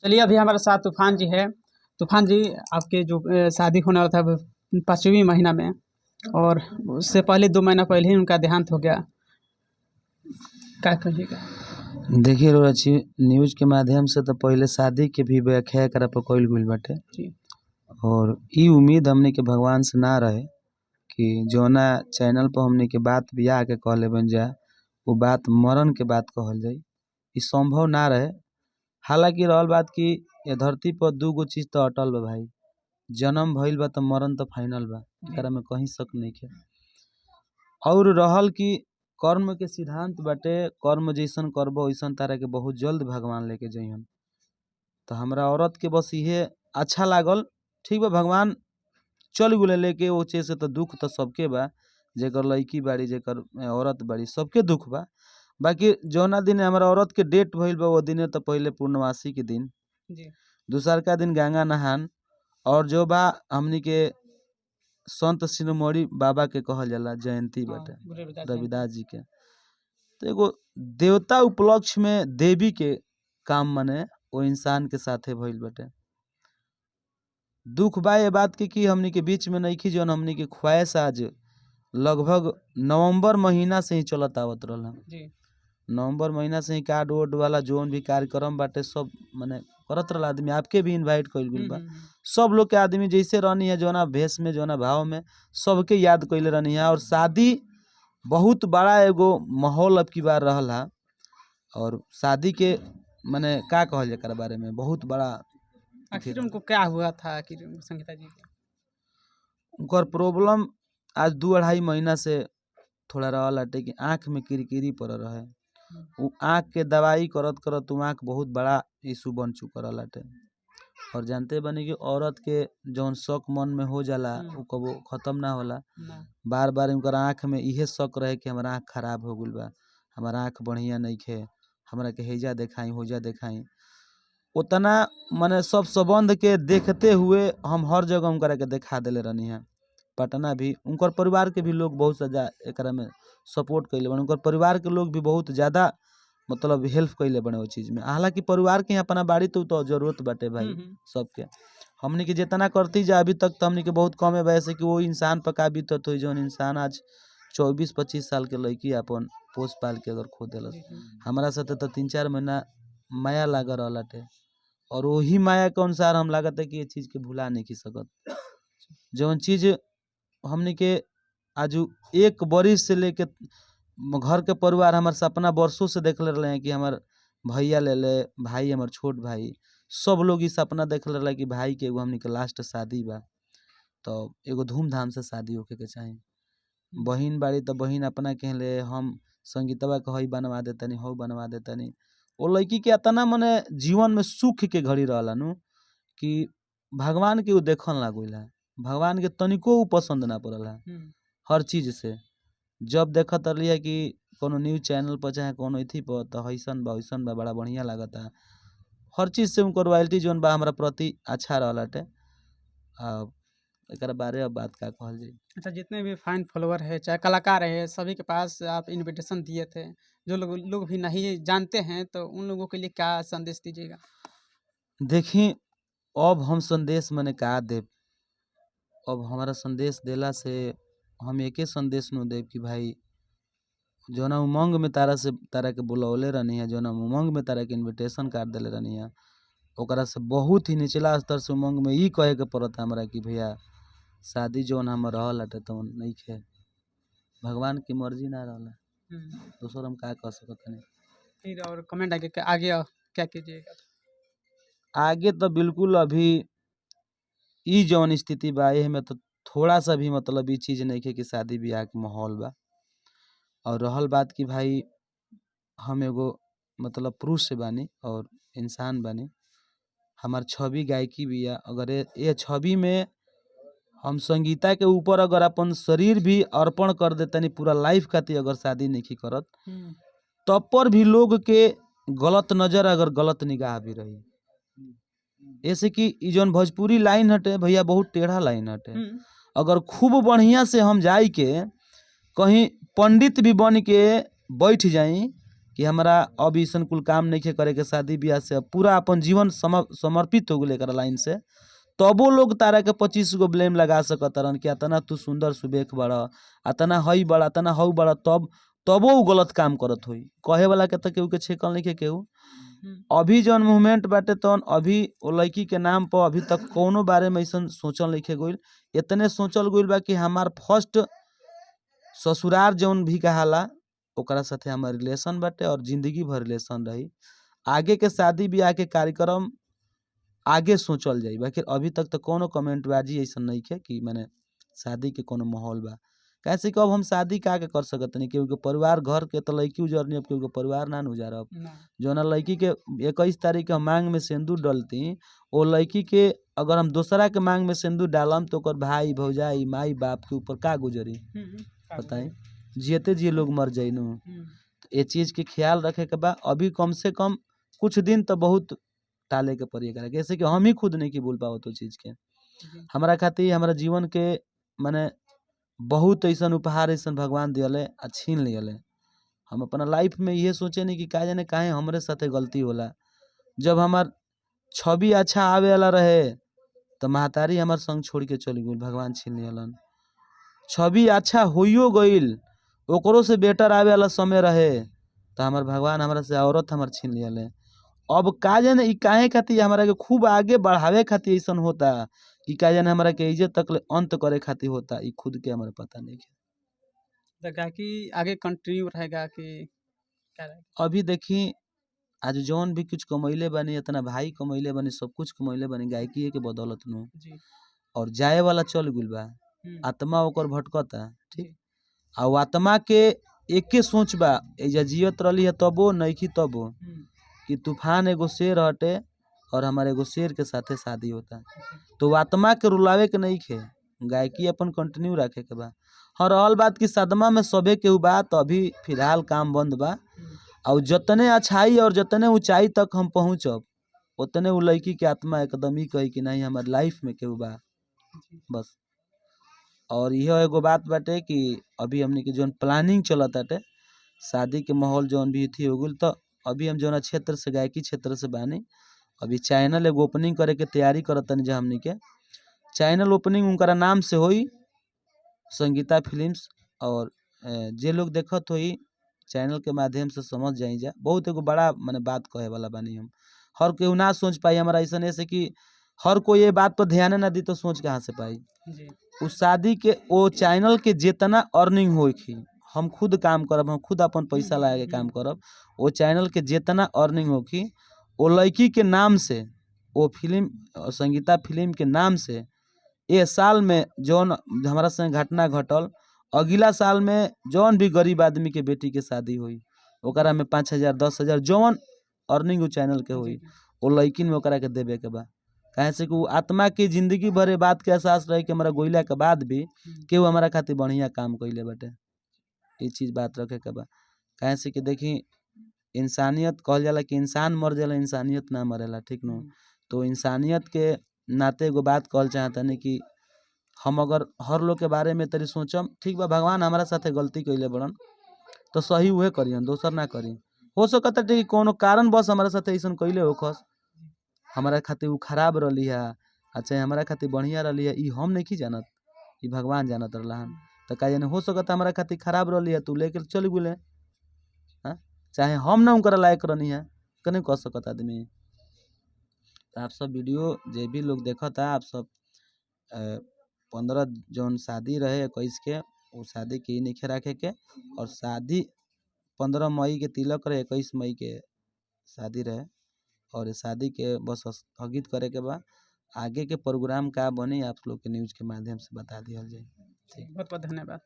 चलिए, अभी हमारे साथ तूफान जी है। तूफान जी, आपके जो शादी होने वाला था 5वीं महीना में और उससे पहले 2 महीना पहले ही उनका देहांत हो गया, क्या कहिएगा? देखिए रोची, न्यूज़ के माध्यम से तो पहले शादी के भी व्याख्या एकरा पर कइल गइल बाटे। और ई उम्मीद हमनी के भगवान से ना रहे कि जौना चैनल पर हमनी के बात बियाह के कहले बन जा, वो बात मरण के बात कहल जाई, ई संभव ना रहे। हालांकि रहल बात कि ये धरती पर दू गो चीज़ तो अटल बा भाई, जन्म भइल बा तो मरण तो फाइनल बा, एकरा में कहीं शक नहीं है। और रहल कि कर्म के सिद्धांत बाटे, कर्म जैसन करबो वैसन तारा के बहुत जल्द भगवान लेके जइहन। तो हमरा औरत के बस इहे अच्छा लागल, ठीक बा भगवान चल गेले लेके, ओ चीज से तो दुख तो सबके बा, जेकर लड़की बाड़ी जेकर औरत बाड़ी सबके दुख बा। बाकी जौना दिन हमरा औरत के डेट भइल बा वो दिने तो पहले पूर्णमासी के दिन, दूसरका दिन गंगा नहान, और जो बा हमनी के संत शिरोमणि बाबा के कहल जाला जयंती बाटे, गुरु रविदास जी। रविदास जी के। तो एगो देवता उपलक्ष्य में देवी के काम मने वो इंसान के साथे भइल बाटे। दुख बा ये बात के कि हमनी के बीच में नइखी जौन हमनी के ख्वाहिश आज लगभग नवंबर महीना से ही चलत आवत रहल। नवंबर महीना से ही कार्ड वोड वाला जौन भी कार्यक्रम बाटे सब मने करत रहल आदमी, आपके भी इनवाइट कइल गेल बा। सब लोग के आदमी जैसे रहनी है, जौना भेष में जौना भाव में सबके याद कइले रहनी है। और शादी बहुत बड़ा एगो माहौल अब की बार रहल है, और शादी के मने का कहल जाए एकरा बारे में, बहुत बड़ा। आखिर उनको क्या हुआ था आखिर संगीता जी के? उनकर प्रॉब्लम आज 2-2.5 महीना से थोड़ा रहल हटे कि आँख में किरकिरी पड़ल रहे। उ आँख के दवाई करत करत उ आँख बहुत बड़ा इशू बन चुकल रहल हटे। और जानते बनी कि औरत के जौन शौक मन में हो जाला उ कबो खत्म ना होला। बार बार उनकर आँख में इहे शौक रहे कि हमार आँख खराब हो गइल बा, हमार आँख बढ़िया नइखे, हमरा के हेजा देखाई होजा देखाई। उतना मने सब संबंध के देखते हुए हम हर जगह उनकरा के देखा देले रहनी है। पटना भी उनकर परिवार के भी लोग बहुत ज़्यादा एकरा में सपोर्ट कइले बने, उनकर परिवार के लोग भी बहुत ज़्यादा मतलब हेल्प कइले बने ओ चीज़ में। हालांकि परिवार के अपना बाड़ी तो जरूरत बाटे भाई सबके। हमनी के जितना करती जा अभी तक तो हमनी के बहुत कम है, वैसे कि वो इंसान पर का बीतत होई जौन इंसान आज 24-25 साल के लड़की अपन पोस पाल के अगर खो देलस। हमारा साथे तो 3-4 महीना माया लागल रहल हटे, और वही माया के अनुसार हम लागत है कि ये चीज़ के भुला नहीं सकत। जौन चीज़ हमनी के आज 1 बरिस से लेके घर के परिवार हमार सपना बरसों से देखले रहे हैं कि हमार भैया ले ले, भाई हमार छोट भाई, सब लोग ई सपना देखले रहे कि भाई के एगो हमनी के लास्ट शादी बा, तो एगो धूमधाम से शादी होखे के चाही। बहिन बाड़ी तो बहिन अपना कहले हम संगीतवा के हई बनवा देतनी, हऊ बनवा देतनी। वो लड़की के इतना मने जीवन में सुख के घड़ी रहला नु कि भगवान के उ देखन लागल है, भगवान के तनिको उ पसंद ना पड़ल है हर चीज़ से। जब देखत रहली है कि कोनो न्यूज़ चैनल पर चाहे कोनो अथी पर तो हईसन बा वैसन बा, बड़ा बढ़िया लागता, हर चीज़ से उनकर रॉयल्टी जौन बा हमरा प्रति अच्छा रहल हटे। एकरा बारे अब बात का कहल जाई। अच्छा, जितने भी फैन फॉलोअर है चाहे कलाकार है, सभी के पास आप इनविटेशन दिए थे, जो लोग भी नहीं जानते हैं तो उन लोगों के लिए क्या संदेश दीजिएगा? देखी अब हम संदेश मने का देब, अब हमारा संदेश देला से हम एके संदेश नु देब कि भाई जौना उमंग में तारा से तारा के बुलौले रहनी है, जौना उमंग में तारा के इनविटेशन कार्ड देले रहनी है, ओकरा से बहुत ही निचला स्तर से उमंग में ई कहे के पड़त हमरा कि भैया शादी जौन हमर रहल हटे तौन नइखे, भगवान की मर्जी ना रहल, दोसर हम का कह सकत हनी। फिर और कमेंट आगे आगे क्या कीजिएगा? आगे तो बिल्कुल अभी ई जौन स्थिति बा एह में तो थोड़ा सा भी मतलब ई चीज़ नइखे कि शादी ब्याह के माहौल बा। और रहल बात कि भाई हम एगो मतलब पुरुष बानी और इंसान बानी, हमार छवि गायकी बिया, अगर ये छवि में हम संगीता के ऊपर अगर अपन शरीर भी अर्पण कर देतनी पूरा लाइफ खातिर अगर शादी नहीं करत तब पर भी लोग के गलत नज़र अगर गलत निगाह भी रही। ऐसे कि ई जौन भोजपुरी लाइन हटे भैया बहुत टेढ़ा लाइन हटे, अगर खूब बढ़िया से हम जाई के कहीं पंडित भी बन के बैठ जाई कि हमरा अब अइसन कुल काम नइखे करे के, शादी बियाह से अब पूरा अपन जीवन समर्पित हो गेल एकरा लाइन से, तबो लोग तारा के 25 गो ब्लेम लगा सकत रहन कि अतना तू सुंदर सुबेख बड़, अतना हई बड़, अतना हऊ बड़, तब तबो उ गलत काम करत होई। कहे वाला के त केहू के छेकल नइखे केहू। अभी जौन मूवमेंट बाटे तौन अभी ओ लड़की के नाम पर अभी तक कौनो बारे में अइसन सोचल नइखे गइल। इतने सोचल गइल बा कि हमार फर्स्ट ससुरार जौन भी कहाला ओकरा साथे हमार रिलेशन बाटे और जिंदगी भर रिलेशन रही। आगे के शादी बियाह के कार्यक्रम आगे सोचल जाई, बाकी अभी तक तो कोनो कमेंट बाजी अइसन नइखे कि माने शादी के कोनो माहौल बा। काहे से कि अब हम शादी का के कर सकत नहीं, केहू के परिवार घर के तो लड़की उजरनी, अब केहू के परिवार ना न उजारब। जौना लड़की के 21 तारीख के मांग में सिंदूर डलती, ओ लड़की के अगर हम दोसरा के मांग में सिंदूर डालम तो ओकर भाई भौजाई माई बाप के ऊपर का गुजरी बताई? जियते जी लोग मर जाई नु। तो ये चीज़ के ख्याल रखे के बा। अभी कम से कम कुछ दिन तो बहुत टाले के पड़ी एकरा के, जैसे कि हम ही खुद नहीं की बोल पावत ओ चीज़ के। हमरा खातिर हमरा जीवन के माने बहुत ऐसन उपहार ऐसन भगवान दियले आ छीन लियले। हम अपना लाइफ में इहे सोचे नहीं कि का जाने काहे हमरे साथे गलती होला। जब हमार छवि अच्छा आवे वाला रहे तो महतारी हमार संग छोड़ के चली गइल, भगवान छीन लियलन। छवि अच्छा होइयो गइल, ओकरो से बेटर आवे वाला समय रहे तो हमार भगवान हमरा से औरत हमार छीन लियले। अब का जाने ई काहे खातिर हमरा के खूब आगे बढ़ावे खातिर ऐसन होता कि का जाने हमरा के इज्जत तक ले अंत करे खातिर होता, ई खुद के हमरा पता नहीं है। तो गायकी आगे कंटिन्यू रहेगा कि क्या रहेगा? अभी देखी आज जौन भी कुछ कमैले बानी, इतना भाई कमैले बानी, सब कुछ कमैले बानी गायकी के बदौलत नु। जी। और जाए वाला चल गुल बा, आत्मा ओकर भटकता, ठीक। आ उ आत्मा के एके सोच बा, एजा जियत रहली है तबो नइखी तबो, कि तूफान एगो शेर हटे और हमारे एगो शेर के साथे शादी होता। तो उ आत्मा के रुलावे के नहीं खे, गायकी अपन कंटिन्यू रखे के बा। हाँ, रहल बात कि सदमा में सभे केहू बा तो अभी फिलहाल काम बंद बा। और जतने अच्छाई और जतने ऊंचाई तक हम पहुँचब उतने उ लड़की के आत्मा एकदम ही कही कि नहीं हमार लाइफ में केहू बा, बस। और इहो एगो बात बाटे कि अभी हमनी के जौन प्लानिंग चलत ताटे शादी के माहौल जौन भी थी हो गइल, तो अभी हम जौन क्षेत्र से गायकी क्षेत्र से बानी, अभी चैनल एगो ओपनिंग करे के तैयारी करत तनी जा। हमनी के चैनल ओपनिंग उनकरा नाम से होई, संगीता फिल्म्स। और जे लोग देखत होई चैनल के माध्यम से समझ जाई जा, बहुत एगो बड़ा माने बात कहे वाला बानी हम। हर केहू ना सोच पाई हमरा ऐसन ऐसे कि हर कोई ये बात पर ध्यान ना दी तो सोच कहाँ से पाई। जी। उस शादी के ओ चैनल के जितना अर्निंग होखी, हम खुद काम करब, हम खुद अपन पैसा लगा के काम करब। ओ चैनल के जितना अर्निंग होखी ओ लड़की के नाम से, ओ फिल्म संगीता फिल्म के नाम से ए साल में जौन हमारा संग घटना घटल, अगला साल में जौन भी गरीब आदमी के बेटी के शादी होई ओकरा में 5,000 10,000 जौन अर्निंग उ चैनल के होई ओ लड़किन में ओकरा के देवे के बा। काहे से कि उ आत्मा के जिंदगी भरे बात के एहसास रहे कि हमारा गोइला के बाद भी केहू हमारा खातिर बढ़िया काम कइले बाटे। ये चीज़ बात रखे के बा। काहे से कि देखी इंसानियत कहल जाला कि इंसान मर जाला इंसानियत ना मरेला, ठीक नु। तो इंसानियत के नाते एगो बात कहल चाहतनी कि हम अगर हर लोग के बारे में तरी सोचम, ठीक बा भगवान हमारा साथे गलती कइले बड़न तो सही उहे करिहन, दोसर ना करी। हो सकता कि कोनो कारणवश हमारा साथे अइसन कइले होखस, हमारा खातिर उ खराब रहली है आ चाहे हमारा खातिर बढ़िया रहली है, ई हम नहीं जानत, ई भगवान जानत रहलन। तो का जाने हो सकता हमारा खातिर खराब रहली है तू लेके चल गेले, हाँ चाहे हम ना उनकरा लायक रहनी है, कने कह सकत आदमी। तो आप सब वीडियो जे भी लोग देखता आप सब 15 जौन शादी रहे 21 के, वो शादी के ही नइखे रखे के। और शादी 15 मई के तिलक रहे, 21 मई के शादी रहे और शादी के बस स्थगित करे के बा। आगे के प्रोग्राम का बनी आप लोग के न्यूज़ के माध्यम से बता दिहल जाई। बहुत बहुत धन्यवाद।